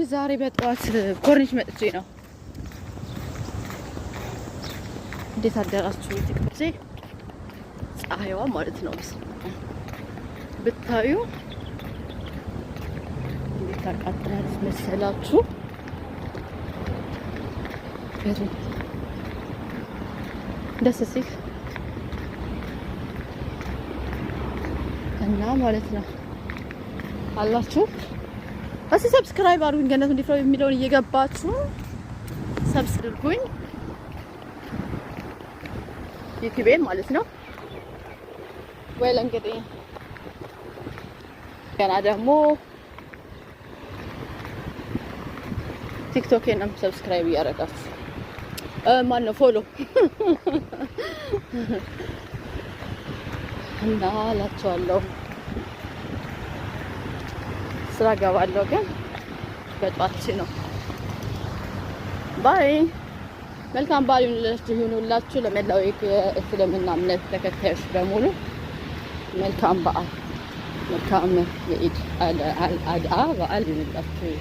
ዛሬ በጠዋት ኮርኒሽ መጥቼ ነው። እንዴት አደራችሁ? ቲክቶክ ፀሐይዋ ማለት ነው ብታዩ እንዴት ታቃጥላለች መሰላችሁ? ደስ ሲል እና ማለት ነው አላችሁ። እስኪ subscribe አድርጉኝ። ገነት እንዲፍረው የሚለውን እየገባችሁ subscribe አድርጉኝ ዩቲዩቤን ማለት ነው። ወይ እንግዲህ ገና ደግሞ ቲክቶኬንም subscribe እያደረጋችሁ፣ ማን ነው፣ follow እና እላቸዋለሁ። ስራ ገባለሁ ግን በጧት ነው። Bye። መልካም በዓል ይሁንላችሁ ለመላው የእስልምና እምነት ተከታዮች በሙሉ። መልካም በዓል፣ መልካም የኢድ አል አድሃ በዓል ይሁንላችሁ።